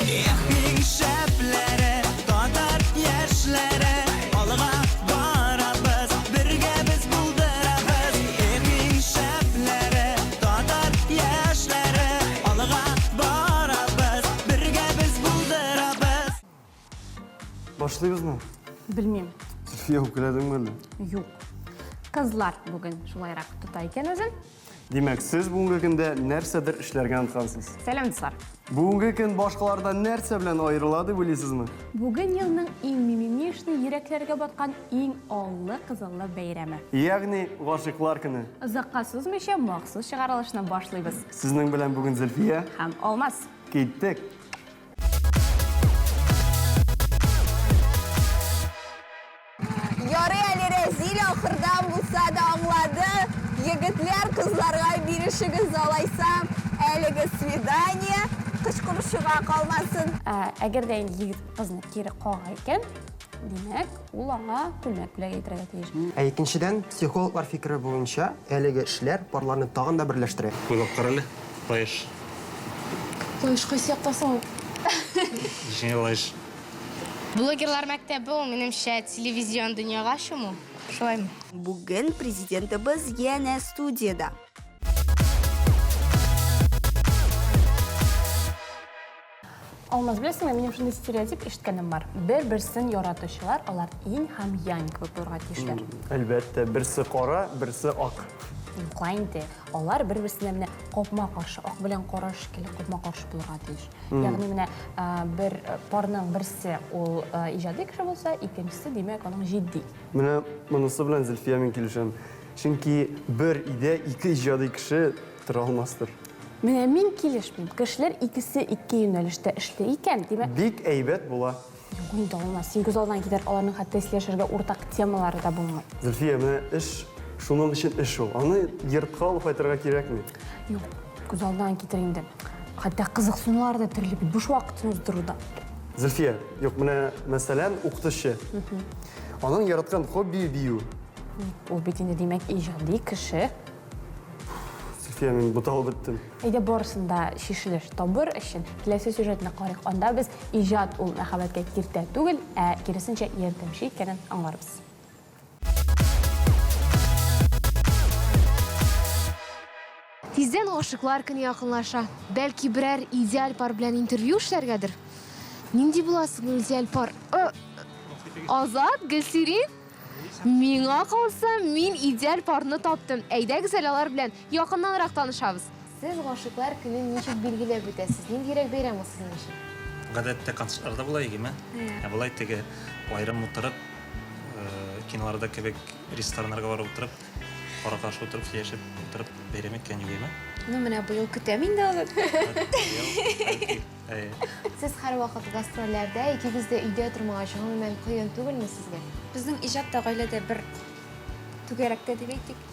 Эх, иң шәпләре, татар яшьләре, алга барабыз, бергә без булдырабыз. Эх, иң шәпләре, татар яшьләре, алга барабыз, бергә без булдырабыз. Башлыйбызмы? Белмим. Зөлфия, үпкәләдеңме әллә? Юк. Кызлар бүген шулайрак тота икән үзен. Димәк, сез бүгенге көндә нәрсәдер эшләргә оныткансыз. Сәлам, дуслар. Бүгенге көн башкалардан нәрсә белән аерыла дип уйлыйсызмы? Бүген елның иң мимимишный, йөрәкләргә баткан иң аллы-кызыллы бәйрәме. Ягъни, гашыйклар көне. Озакка сузмыйча, махсус чыгарылышны башлыйбыз. Сезнең белән бүген Зөлфия һәм Алмаз. Киттек! Ярый әле Рәзил ахырдан булса да аңлады, егетләр, кызларга бирешегез алайса, әлеге свидание кычкыручыга калмасын. Әгәр дә инде егет кызны кире кага икән, димәк, ул аңа күлмәк бүләк итәргә тиеш. Ә икенчедән, психологлар фикере буенча, әлеге эшләр парларны тагын да берләштерә. Уйлап кара әле, Лаеш. Лаеш кайсы якта соң ул? Ничә Лаеш? Блогерлар мәктәбе ул, минемчә, телевизион дөньяга чуму. Шулаймы? Бүген Президентыбыз янә студиядә. Алмаз, беләсеңме, минем шундый стереотип ишеткәнем бар. Бер-берсен яратучылар, алар инь һәм янь кебек булырга тиешләр. Әлбәттә, берсе кара, берсе ак. Юк ла инде. Алар бер-берсенә менә капма-каршы, ак белән кара шикелле капма-каршы булырга тиеш. Ягъни менә бер парның берсе ул иҗади кеше булса, икенчесе, димәк, аның җитди. Менә монысы белән Зөлфия мин килешәм. Чөнки бер өйдә ике иҗади кеше тора алмастыр. Менә мин килешмим. Кешеләр икесе ике юнәлештә эшли икән, димәк. Бик әйбәт була. Юк инде, Алмаз, син күз алдыңнан китер, аларның хәтта сөйләшергә уртак темалары да булмый. Зөлфия, менә эш шуның өчен эш ул. Аны йортка алып кайтырга кирәкми. Юк, күз алдыңнан китер инде. Хәтта кызыксынулар да төрле бит, буш вакытын уздыруда. Зөлфия, юк, менә, мәсәлән, укытучы. Аның яраткан хоббие бию. Ул бит инде, димәк, иҗади кеше. Зөлфия, мин буталып беттем. Әйдә барысын да чишелеш табыр өчен киләсе сюжетны карыйк. Анда без иҗат ул мәхәббәткә киртә түгел, ә киресенчә ярдәмче икәнен аңларбыз. Тиздән гашыйклар көне якынлаша. Бәлки берәр идеаль пар белән интервью эшләргәдер? Нинди була соң ул идеаль пар? Э, Азат, Гөлсирин? Миңа калса, мин идеаль парны таптым. Әйдәгез әле алар белән якыннанрак танышабыз. Сез гашыйклар көнен ничек билгеләп үтәсез? Ниндирәк бәйрәм ул сезнең өчен? Гадәттә концертларда була егеме. Ә болай теге аерым утырып, э, киноларда кебек рестораннарга барып утырып, Кара-каршы утырып, сөйләшеп утырып бәйрәм иткән юк име? Ну, менә быел көтәм инде аны. Быел, бәлки, әйе. Сез һәрвакыт гастрольләрдә, икегез дә өйдә тормагач, гомумән, кыен түгелме сезгә? Безнең иҗат та гаиләдә бер түгәрәктә дип әйтик.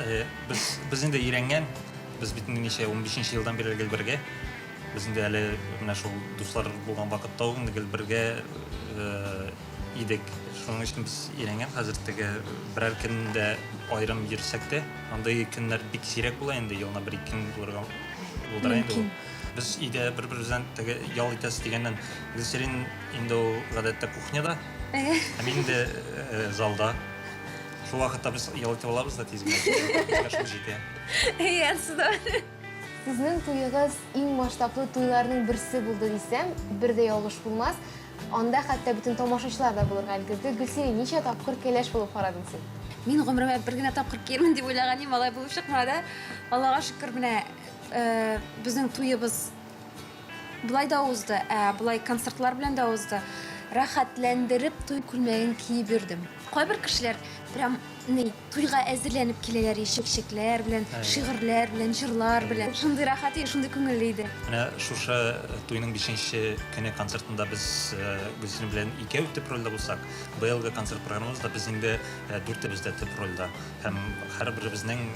Әйе, без, без инде өйрәнгән, без бит инде ничә, унбишенче елдан бирле гел бергә. Без инде әле менә шул дуслар булган вакытта ук инде гел бергә идек. Шуның өчен без өйрәнгән хәзер теге берәр көн дә аерым йөрсәк тә, андый көннәр бик сирәк була инде, елына бер-ике көн булырга булдыра инде ул. Без өйдә бер-беребездән теге ял итәсе дигәннән, Гөлсирин инде ул гадәттә кухняда, ә мин инде э, залда. Шул вакытта без ял итеп алабыз да тиз генә. Безгә шул җитә. Әйе, ансы да бар. Сезнең туегыз иң масштаблы туйларның берсе булды дисәм, бер дә ялгыш булмас. Анда хәтта бөтен тамашачылар да булырга өлгерде. Гөлсирин, ничә тапкыр кәләш булып карадың син? Мин гомеремә бер генә тапкыр киермен дип уйлаган идем, алай булып чыкмады. Аллага шөкер, менә безнең туебыз болай да узды, ә болай концертлар белән дә узды. Рәхәтләндереп туй күлмәген киеп йөрдем. Кайбер кешеләр прям ни, туйга әзерләнеп киләләр, чәкчәкләр белән, шигырьләр белән, җырлар белән. Шундый рәхәт иде, шундый күңелле иде. Менә шушы туйның бишенче көне концертында без Гөлсинә белән икәү төп рольдә булсак, быелгы концерт программабызда без инде дүртебез дә төп рольдә. Һәм һәрберебезнең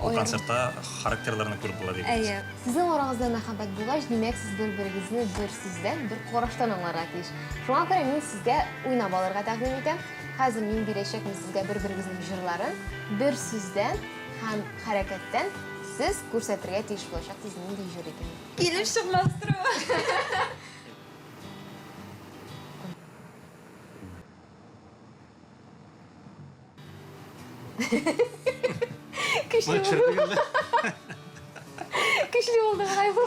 ул концертта характерларны күреп була дип. Әйе. Сезнең арагызда мәхәббәт булгач, димәк, сез бер-берегезне бер сүздән, бер караштан аңларга тиеш. Шуңа күрә мин сезгә уйнап алырга тәкъдим итәм. Хәзер мин бирәчәкмен сезгә бер-берегезнең җырларын. Бер сүздән һәм хәрәкәттән сез күрсәтергә тиеш булачаксыз нинди җыр икәнен. Килеп чыкмастыр бу. Көчле булды. Көчле булды бугай бу.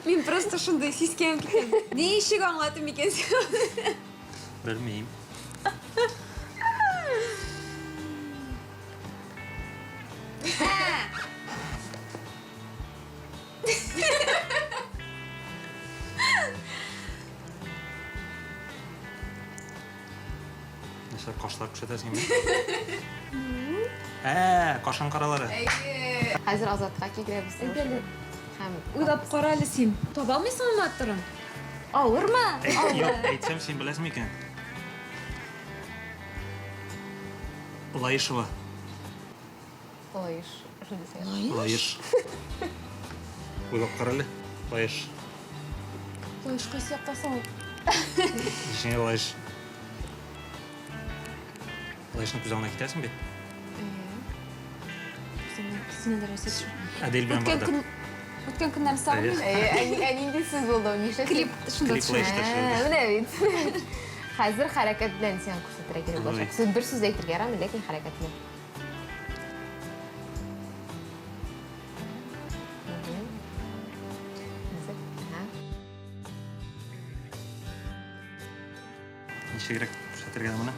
Мин просто шундый сискәнеп китәм. Ничек аңлатым икән сиңа? Белмим. Нәрсә кашлар күрсәтәсең инде? Ә, кашың каралары. Әйе. Хәзер Азатка кигерәбез. Әйдәле. Һәм Уйлап кара әле син. Таба алмыйсыңмы матурын? Авырмы? Юк, әйтсәм, син беләсең микән? Лаешева. Лаеш. Лаеш. Уйлап кара әле. Лаеш. Лаеш кайсы якта соң ул? Ничек Лаеш? Лаешны күз алдына китерәсең бит. Әдел белән Үткән бардык. көн үткән көннәрне сагынмыйм. Әйе, ә ни- ә нинди сүз булды ул? Нишләп? Клип шунда Клип Лаешта Ә, төшерелде. Менә бит. Хәзер хәрәкәт белән сиңа күрсәтергә кирәк булачак. Сүз бер сүз әйтергә ярамый, ләкин хәрәкәт белән. Хәзер. Ага. Ничегрәк күрсәтергә моны?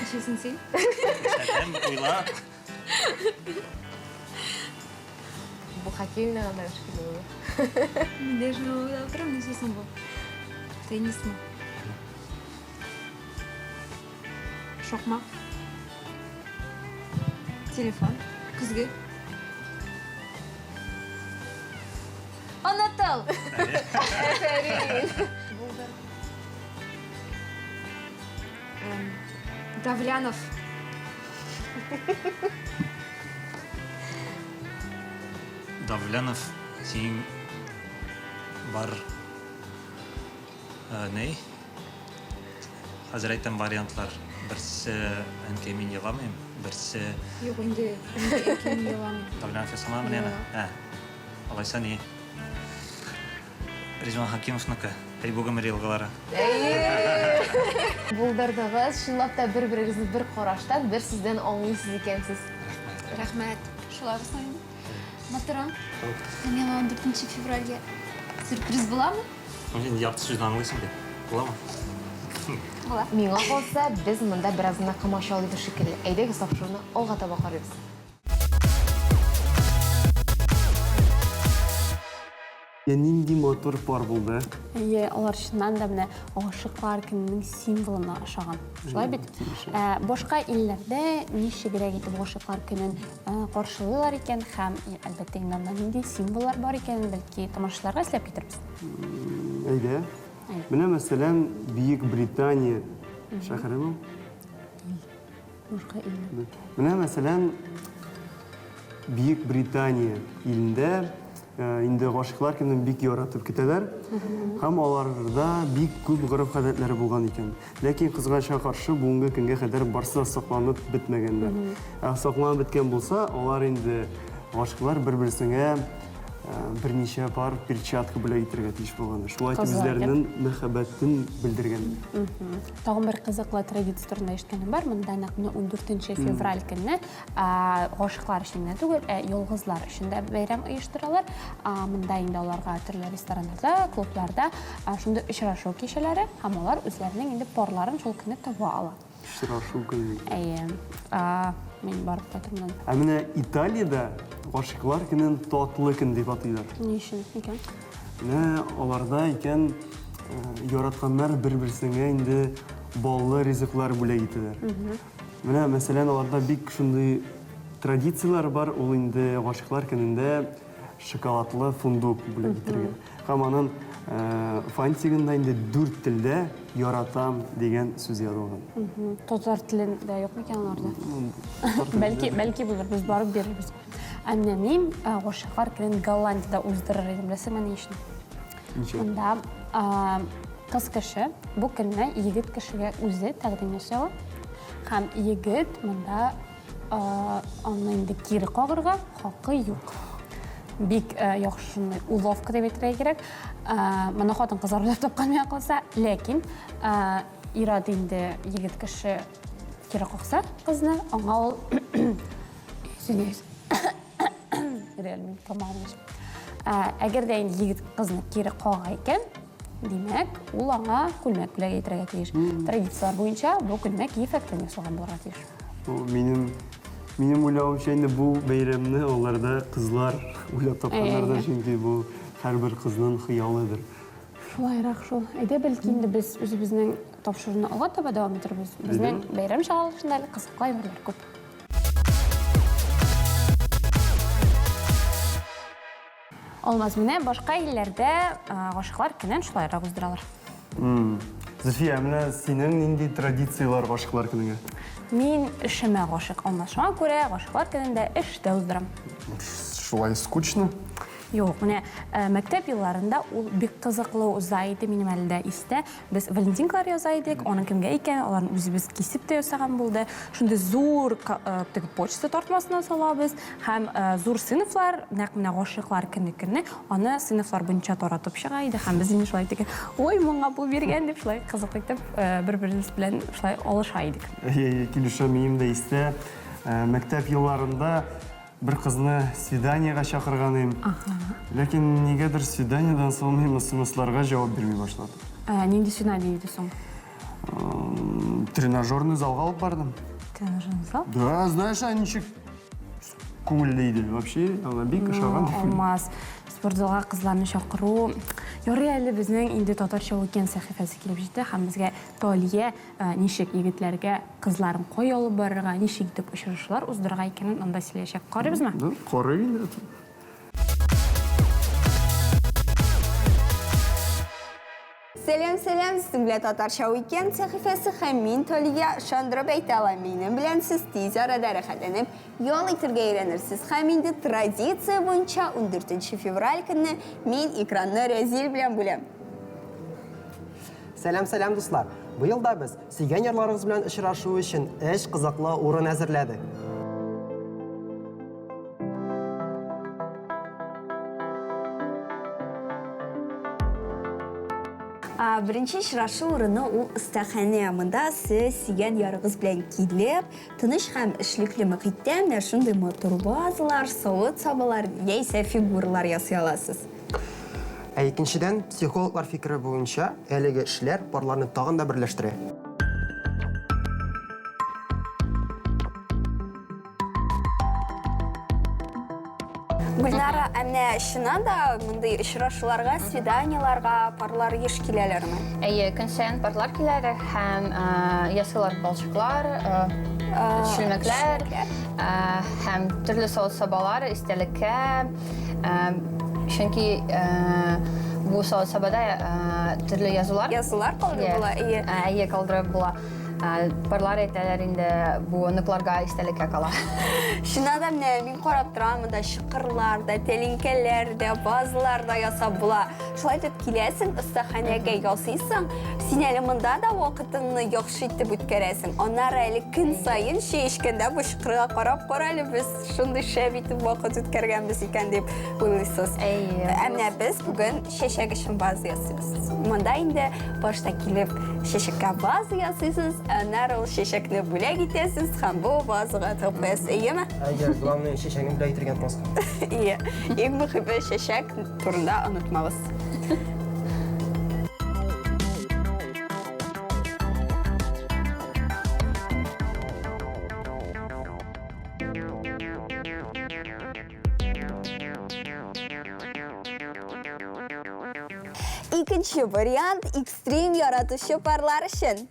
Нишлисең син? Күрсәтәм, уйла. Бу хоккей уйнаганда шикелле булды. Мин дә шуны уйлап торам, нәрсә соң бу? Теннисмы? Шакмак. Телефон. Көзге. Онытыл! Әфәрин! Давлянов. Давлянов, синең бар Э, ней? Хәзер әйтәм вариантлар. Берсе әнкәй мин еламыйм, берсе Юк инде, әнкәй мин еламыйм. Давлянов ясамамын яна. Ә. Алайса ни? Ризван Хакимовныкы. Әй бу гомер елгалары. Әйе. Булдырдыгыз, чынлап та бер-берегезне бер караштан, бер сүздән аңлыйсыз икәнсез. Рәхмәт. Шулай булсын инде. Матурым, миңа 14 февральгә сюрприз буламы? Инде ярты сүзне аңлыйсың бит. Буламы? Була. Миңа калса, без монда бераз гына комачаулыйбыз шикелле. Әйдәгез, тапшыруны алга таба карыйбыз. Я нинди матур пар булды. Әйе, алар чыннан да менә гашыйклар көненең символына ошаган. Шулай бит? Ә, башка илләрдә ничегрәк итеп гашыйклар көнен ә, каршылыйлар икән һәм, әлбәттә, инде анда нинди символлар бар икәнен бәлки тамашачыларга эзләп китербез. Әйдә. Менә мәсәлән, Бөек Британия шәһәре бу. Башка ил. Менә мәсәлән, Бөек Британия илендә э, инде гашыйклар көнен бик яратып көтәләр. Һәм аларда бик күп гореф-гадәтләре булган икән. Ләкин кызганычка каршы, бүгенге көнгә кадәр барсы да сакланып бетмәгәннәр. Ә сакланып беткән булса, алар инде гашыйклар бер-берсенә берничә пар перчатка бүләк итәргә тиеш булган. Шулай итеп үзләренең мәхәббәтен белдергәннәр. Тагын бер кызыклы традиция турында ишеткәнем бар. Монда нәкъ менә 14 февраль көнне гашыйклар өчен генә түгел, ә ялгызлар өчен дә бәйрәм оештыралар. Монда инде аларга төрле рестораннарда, клубларда шундый очрашу кичәләре һәм алар үзләренең инде парларын шул көнне таба ала. Очрашу көне. Әйе. Мин барып кайтырмын. Ә менә Италиядә гашыйклар көнен татлы көн дип атыйлар. Ни өчен икән? Менә аларда икән яратканнар бер-берсенә инде баллы ризыклар бүләк итәләр. Менә, мәсәлән, аларда бик шундый традицияләр бар, ул инде гашыйклар көнендә шоколадлы фундук бүләк итәргә. Һәм аның фантигында инде дүрт телдә яратам дигән сүз язылган. Татар телендә юк микән аларда? Бәлки, бәлки булыр, без барып бирербез. Ә менә мин гашыйклар көнен Голландиядә уздырыр идем, беләсеңме ни өчен? Ничек? Монда кыз кеше бу көнне егет кешегә үзе тәкъдим ясый ала. Һәм егет монда Аны инде кире кагырга хакы юк. Бик яхшы шундый уловка дип әйтергә кирәк. Моны хатын-кызлар уйлап тапкан миңа калса, ләкин ир-ат инде егет кеше кире какса кызны, аңа ул извиняюсь. Реаль мин тамагым ачып. Әгәр дә инде егет кызны кире кага икән, димәк, ул аңа күлмәк бүләк итәргә тиеш. Традицияләр буенча бу күлмәк ефәктән ясалган булырга тиеш. Бу минем минем уйлавымча инде бу бәйрәмне аларда кызлар уйлап тапканнардыр, чөнки бу һәрбер кызның хыялыдыр. Шулайрак шул. Әйдә, бәлки инде без үзебезнең тапшыруны алга таба дәвам итербез. Безнең бәйрәм чыгарылышында әле кызыклы әйберләр күп. Алмаз, менә башка илләрдә гашыйклар көнен шулайрак уздыралар. Зөлфия, менә синең нинди традицияләр гашыйклар көнеңә? Мин эшемә гашыйк, Алмаз. Шуңа күрә гашыйклар көнен дә эштә уздырам. Шулай скучно. Юк, менә мәктәп елларында ул бик кызыклы уза иде, минем әле дә истә. Без валентинкалар яза идек, аның кемгә икәнен, аларны үзебез кисеп тә ясаган булды. Шундый зур теге почта тартмасына салабыз һәм зур сыйныфлар, нәкъ менә гашыйклар көне көнне аны сыйныфлар буенча таратып чыга иде һәм без инде шулай теге, ой, моңа бу биргән дип шулай кызык итеп бер-беребез белән шулай алыша идек. Әйе, килешәм, минем дә истә. Мәктәп елларында Бер кызны свиданиегә чакырган идем. Ләкин нигәдер свиданиедән соң мин смсларга җавап бирми башладым. Ә, нинди свидание иде соң? Тренажерный залга алып бардым. Тренажерный зал? Да, знаешь, ә ничек күңелле иде. Вообще, аңа бик ошаган. Алмаз, спортзалга кызларны чакыру. Ярый әле безнең инде татарча уикенд сәхифәсе килеп җитте һәм безгә Талия Ничек егетләргә кызларын кая алып барырга, ничек итеп очрашулар уздырырга икәнен анда сөйләячәк. Карыйбызмы? Ну, карыйк инде. Сәлам, сәлам, сезнең белән Татарча Уикенд сәхифәсе һәм мин Талия ышандырып әйтә алам, минем белән сез тиз арада рәхәтләнеп ял итергә өйрәнерсез. Һәм инде традиция буенча 14 февраль көнне мин экранны Рәзил белән бүләм. Сәлам, сәлам, дуслар! Быел да без сөйгән ярларыгыз белән очрашу өчен өч кызыклы урын әзерләдек. Беренче очрашу урыны ул остаханә. Монда сез сөйгән ярыгыз белән килеп, тыныч һәм эшлекле мохиттә менә шундый матур вазалар, савыт-сабалар яисә фигуралар ясый аласыз. Ә икенчедән, психологлар фикере буенча, әлеге эшләр парларны тагын да берләштерә. Гөлнара, ә менә чыннан да мондый очрашуларга, свиданиеларга парлар еш киләләрме? Әйе, көн саен парлар киләләр һәм ясыйлар балчыклар, чүлмәкләр һәм төрле савыт-сабалар истәлеккә. Чөнки бу савыт-сабада төрле язулар. Язулар калдырып була, әйе. Әйе, калдырып була. Парлар әйтәләр инде, бу оныкларга истәлеккә кала. Чыннан да менә мин карап торам, монда чокырлар да, тәлинкәләр дә, вазалар да ясап була. Шулай итеп киләсең, остаханәгә ясыйсың, син әле монда да вакытыңны яхшы итеп үткәрәсең. Аннары әле көн саен чәй эчкәндә бу чокырга карап, кара әле без Шундый шәп итеп вакыт үткәргәнбез икән дип уйлыйсыз. Әйе. Ә менә без бүген чәчәк өчен ваза ясыйбыз. Монда инде башта килеп чәчәккә ваза ясыйсыз, аннары ул чәчәкне бүләк итәсез һәм бу вазага тыгып куясыз. Әйеме? Әйе, главное чәчәкне бүләк итергә онытмаска. Әйе. Иң мөһиме чәчәк турында онытмагыз. Икенче вариант экстрим яратучы парлар өчен.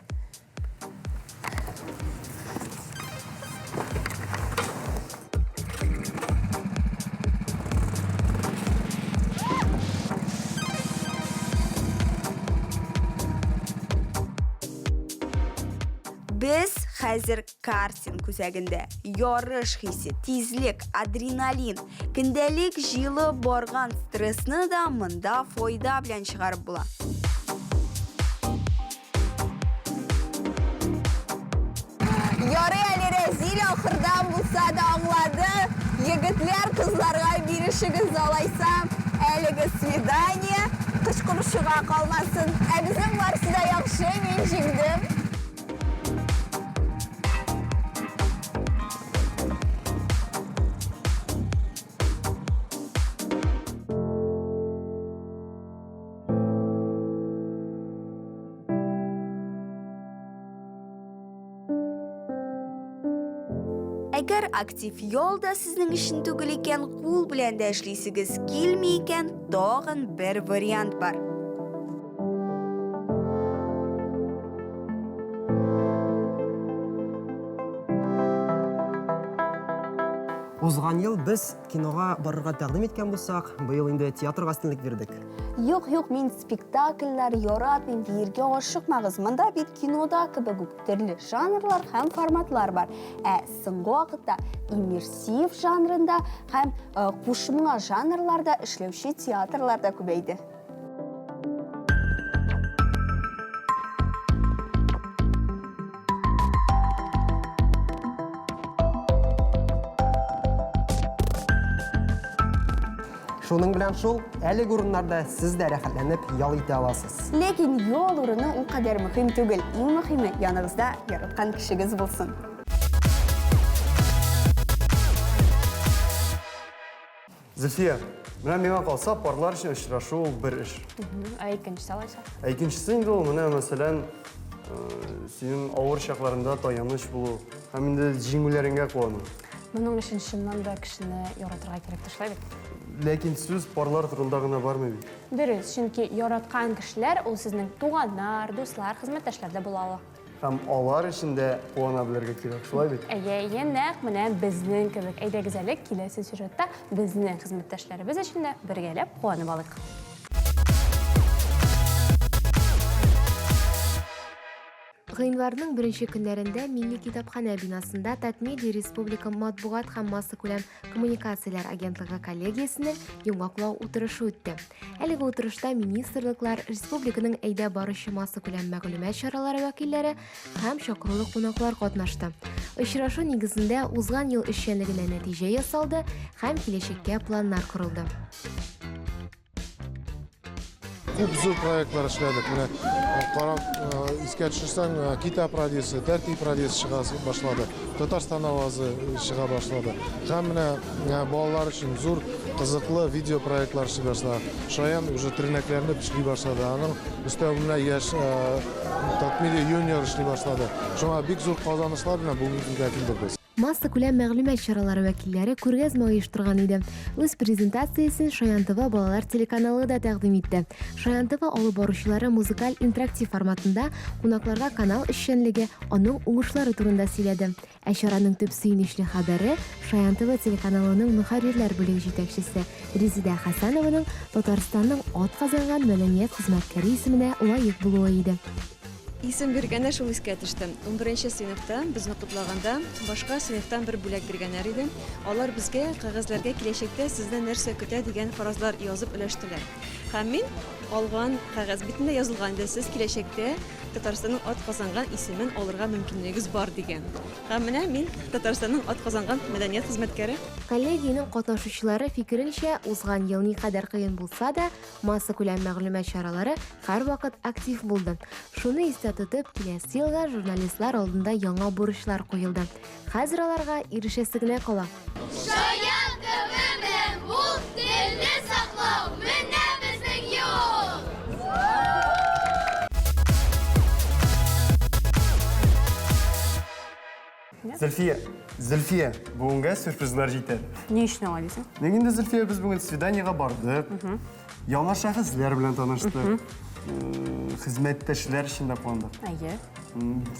Без хәзер Картинг үзәгендә ярыш хисе, тизлек, адреналин, көндәлек җыелып барган стрессны да монда файда белән чыгарып була. Ярый әле Рәзил ахырдан булса да аңлады. Егетләр, кызларга бирешегез алайса. Әлеге свидание кычкыручыга калмасын. Ә безнең барысы да яхшы, мин җиңдем. Әгәр актив ял да сезнең өчен түгел икән, кул белән дә эшлисегез килми икән, тагын бер вариант бар. Узган ел без кинога барырга тәкъдим иткән булсак, быел инде театрга өстенлек бирдек. Юк, юк, мин спектакльләр яратмыйм диергә ашыкмагыз. Монда бит кинода кебек үк төрле жанрлар һәм форматлар бар. Ә соңгы вакытта иммерсив жанрында һәм э, кушма жанрларда эшләүче театрлар да күбәйде. Шуның белән шул, әлеге урыннарда сез дә рәхәтләнеп ял итә аласыз. Ләкин ял урыны ул кадәр мөһим түгел. Иң мөһиме, яныгызда яраткан кешегез булсын. Зөлфия, менә миңа калса, парлар өчен очрашу ул бер эш. Ә икенчесе алайса? Ә икенчесе инде ул менә, мәсәлән, э, синең авыр чакларында таяныч булу һәм инде җиңүләреңгә куану. Моның өчен чыннан да кешене яратырга кирәк, шулай бит? Ләкин сүз парлар турында гына бармый бит. Дөрес, чөнки яраткан кешеләр ул сезнең туганнар, дуслар, хезмәттәшләр дә була ала. Һәм алар өчен дә куана белергә кирәк, шулай бит? Әйе, әйе, нәкъ менә безнең кебек. Әйдәгез әле, киләсе сюжетта безнең хезмәттәшләребез өчен дә бергәләп куанып алыйк. Гыйнварның беренче көннәрендә Милли китапханә бинасында Татмедиа республика матбугат һәм массакүләм коммуникацияләр агентлыгы коллегиясенең йомгаклау утырышы үтте. Әлеге утырышта министрлыклар, республиканың әйдәп баручы массакүләм мәгълүмат чаралары вәкилләре һәм чакырулы кунаклар катнашты. Очрашу нигезендә узган ел эшчәнлегенә нәтиҗә ясалды һәм киләчәккә планнар корылды. Күп зур проектлар эшләдек. Менә э, карап э, искә төшерсәң, э, Китап радиосы, Тәртип радиосы чыга башлады. Татарстан авазы чыга башлады. Һәм менә балалар өчен зур кызыклы видео проектлар эшли башлады. Шаян уже тернәкләрне эшли башлады. Аның өстәвенә яшь Татмедиа Юниор эшли башлады. Шуңа бик зур казанышлар белән бүгенге көнгә килдек без. Массакүләм мәгълүмат чаралары вәкилләре күргәзмә оештырган иде. Үз презентациясен Шаян ТВ балалар телеканалы да тәкъдим итте. Шаян ТВ алып баручылары музыкаль интерактив форматында кунакларга канал эшчәнлеге, аның уңышлары турында сөйләде. Ә чараның төп сөенечле хәбәре Шаян ТВ телеканалының мөхәррирләр бүлеге җитәкчесе Резидә Хәсәнованың Татарстанның атказанган мәдәният хезмәткәре исеменә лаек булуы иде. Исем биргәндә шул искә төште. Унберенче сыйныфта безне котлаганда, башка сыйныфтан бер бүләк биргәннәр иде. Алар безгә кәгазьләргә киләчәктә сезне нәрсә көтә дигән фаразлар язып өләштеләр. Һәм мин алган кәгазь битендә язылган иде, сез киләчәктә Татарстанның атказанган исемен алырга мөмкинлегегез бар дигән. Һәм менә мин Татарстанның атказанган мәдәният хезмәткәре. Коллегиянең катнашучылары фикеренчә, узган ел никадәр кыен булса да, Массакүләм мәгълүмат чаралары һәрвакыт актив булды. Шуны истә тотып, киләсе елга журналистлар алдында яңа бурычлар куелды. Хәзер аларга ирешәсе генә кала. Шаян ТВ белән бул, телне саклау, менә безнең юл! Зөлфия, Зөлфия, бүгенгә сюрпризлар җитә. Ни өчен алай дисең? Ник инде Зөлфия, без бүген свиданиега бардык. Яңа шәхесләр белән таныштык. Хезмәттәшләр өчен дә куандык. Әйе.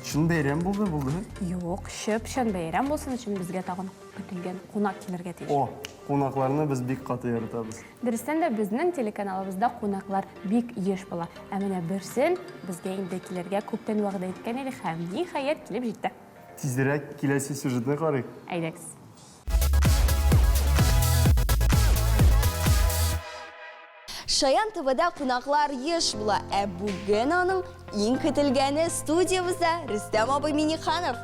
Чын бәйрәм булды, булды. Юк, чып-чын бәйрәм булсын өчен безгә тагын көтелгән кунак килергә тиеш. О, кунакларны без бик каты яратабыз. Дөрестән дә безнең телеканалыбызда кунаклар бик еш була. Ә менә берсен безгә инде килергә күптән вәгъдә иткән идек һәм ниһаять килеп җитте. Тизрәк киләсе сюжетны карыйк. Әйдәгез. Шаян ТВда кунаклар еш була, ә бүген аның иң көтелгәне студиябездә Рөстәм абый Миннеханов.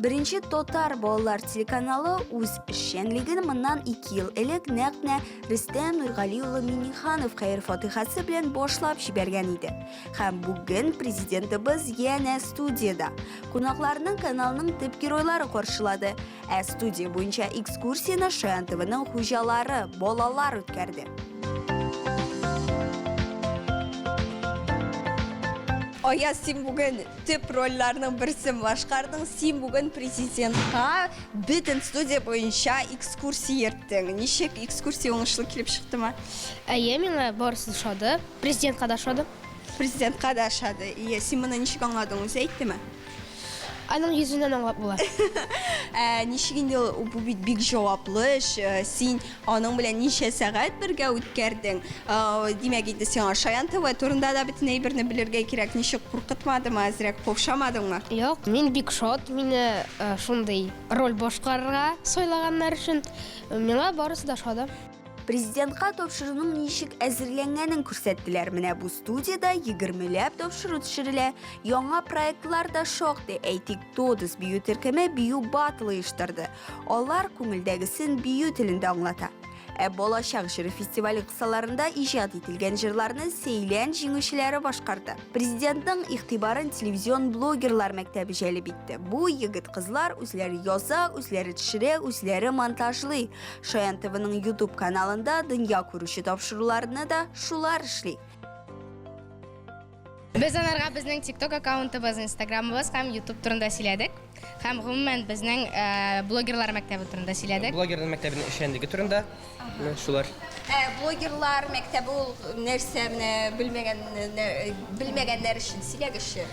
Беренче татар балалар телеканалы үз эшчәнлеген моннан 2 ел элек нәкъ менә Рөстәм Нургали улы Миңнеханов хәер-фатыйхасы белән башлап җибәргән иде. Һәм бүген президентыбыз янә студиядә. Кунакларны каналның төп геройлары каршылады. Ә студия буенча экскурсияне Шаян ТВның хуҗалары, балалар үткәрде. Аяз, син бүген төп рольләрнең берсен башкардың. Син бүген президентка бөтен студия буенча экскурсия йөрттең. Ничек экскурсия уңышлы килеп чыктымы? Әйе, миңа барысы ошады. Президентка да ошады. Президентка да ошады. Ие, син моны ничек аңладың? Үзе әйттеме? Аның йөзеннән аңлап була. Ә ничек инде ул, бу бит бик җаваплы эш. Э, син аның белән ничә сәгать бергә үткәрдең? Э, димәк инде сиңа Шаян ТВ турында да бөтен әйберне белергә кирәк. Ничек куркытмадымы, әзрәк каушамадыңмы? Юк, мин бик шат, мине э, шундый роль башкарырга сайлаганнар өчен. Миңа барысы да ошады. Президентка тапшыруның ничек әзерләнгәнен күрсәттеләр. Менә бу студиядә егермеләп тапшыру төшерелә. Яңа проектлар да шактый. Әйтик, Тодос бию төркеме бию батл оештырды. Алар күңелдәгесен бию телендә аңлата. Ә Балачак җыры фестивале кысаларында иҗат ителгән җырларны Сәйлән җиңүчеләре башкарды. Президентның игътибарын телевизион блогерлар мәктәбе җәлеп итте. Бу егет-кызлар үзләре яза, үзләре төшерә, үзләре монтажлый. Шаян ТВның YouTube каналында дөнья күрүче тапшыруларны да шулар эшли. Без анарга безнең TikTok аккаунтыбыз, Instagramыбыз һәм YouTube турында сөйләдек. Һәм гомумән безнең э, блогерлар мәктәбе турында сөйләдек. Блогерлар мәктәбенең эшчәнлеге турында. Менә шулар. Ә блогерлар мәктәбе ул нәрсә менә белмәгән белмәгәннәр өчен сөйләгезче.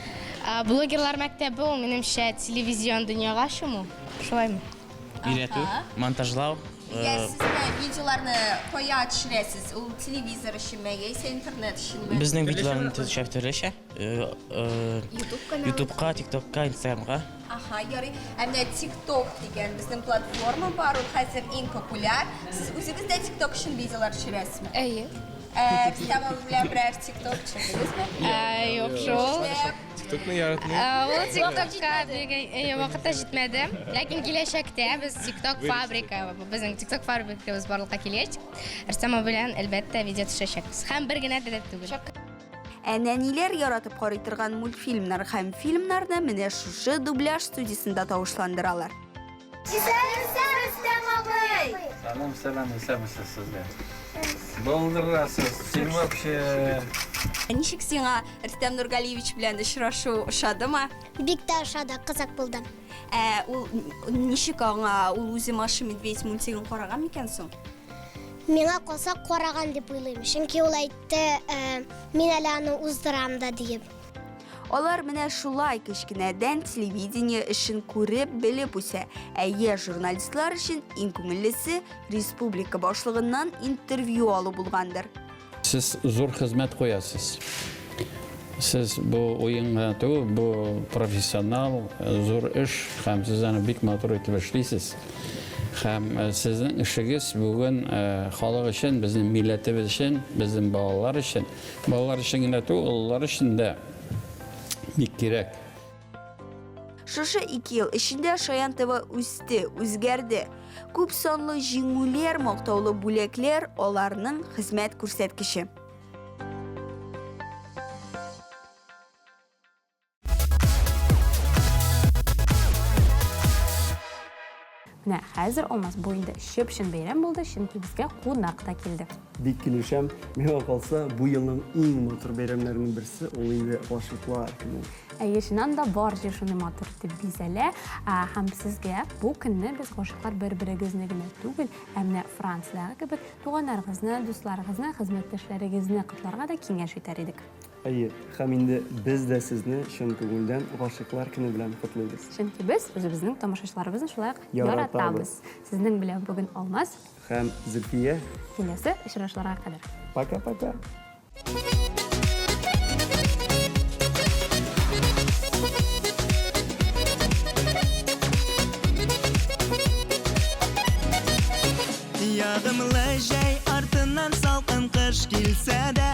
Э, блогерлар мәктәбе ул минемчә телевизион дөньяга чуму. Шулаймы? Өйрәтү, монтажлау. Ә сез менә видеоларны кая төшерәсез? Ул телевизор өченме, яисә интернет өченме? Безнең видеоларны төшерә төрлечә. YouTube каналы. Ютубка, TikTokка, Инстаграмга. Аха, ярый. Ә менә TikTok дигән безнең платформа бар, ул хәзер иң популяр. Сез үзегез дә TikTok өчен видеолар төшерәсезме? Әйе. Ә, Рөстәм абый белән берәр TikTok төшердегезме? Юк шул. Тиктокны яратмыйм. Ул тиктокка бик вакыт та җитмәде. Ләкин киләчәктә без тикток фабрика, безнең тикток фабрикабыз барлыкка килгәч, Рөстәм абый белән әлбәттә видео төшерәчәкбез. Һәм бер генә дә түгел. Ә нәниләр яратып карый торган мультфильмнар һәм фильмнарны менә шушы дубляж студиясендә тавышландыралар. Исәнмесез, Рөстәм абый! Сәлам, сәлам, исәнмесез сезгә. Булдырасыз, син вообще. Ничек сиңа Рөстәм Нургалиевич белән очрашу ошадымы? Бик тә ошады, кызык булды. Ә ул ничек аңа, ул үзе Маша Медведь мультигын караган микән соң? Миңа калса караган дип уйлыйм, чөнки ул әйтте, э, мин әле аны уздырам да диеп. Алар менә шулай кечкенәдән телевидение эшен күреп, белеп үсә. Ә яшь журналистлар өчен иң күңеллесе республика башлыгыннан интервью алу булгандыр. Сез зур хезмәт куясыз. Сез бу уен гына түгел, бу профессионал зур эш һәм сез аны бик матур итеп эшлисез. Һәм э, сезнең эшегез бүген э, халык өчен, безнең милләтебез өчен, безнең балалар өчен, балалар өчен генә түгел, олылар өчен дә бик кирәк. Шушы ике ел эчендә Шаян ТВ үсте, үзгәрде. Күп санлы җиңүләр, мактаулы бүләкләр аларның хезмәт күрсәткече. Менә хәзер Алмаз бу инде чып-чын бәйрәм булды, чөнки безгә кунак та килде. Бик килешәм. Миңа калса, бу елның иң матур бәйрәмнәренең берсе ул инде Гашыйклар көне. Әйе, чыннан да бар җир шундый матур итеп бизәлә. Һәм сезгә бу көнне без гашыйклар бер-берегезне генә түгел, ә менә Франциядәге кебек туганнарыгызны, дусларыгызны, хезмәттәшләрегезне котларга да киңәш итәр идек. Әйе, һәм инде без дә сезне чын күңелдән Гашыйклар көне белән котлыйбыз. Чөнки без үзебезнең тамашачыларыбызны шулай ук яратабыз. Сезнең белән бүген Алмаз һәм Зөлфия. Киләсе очрашуларга кадәр. Пока-пока. Ягымлы җәй артыннан салкын кыш килсә дә.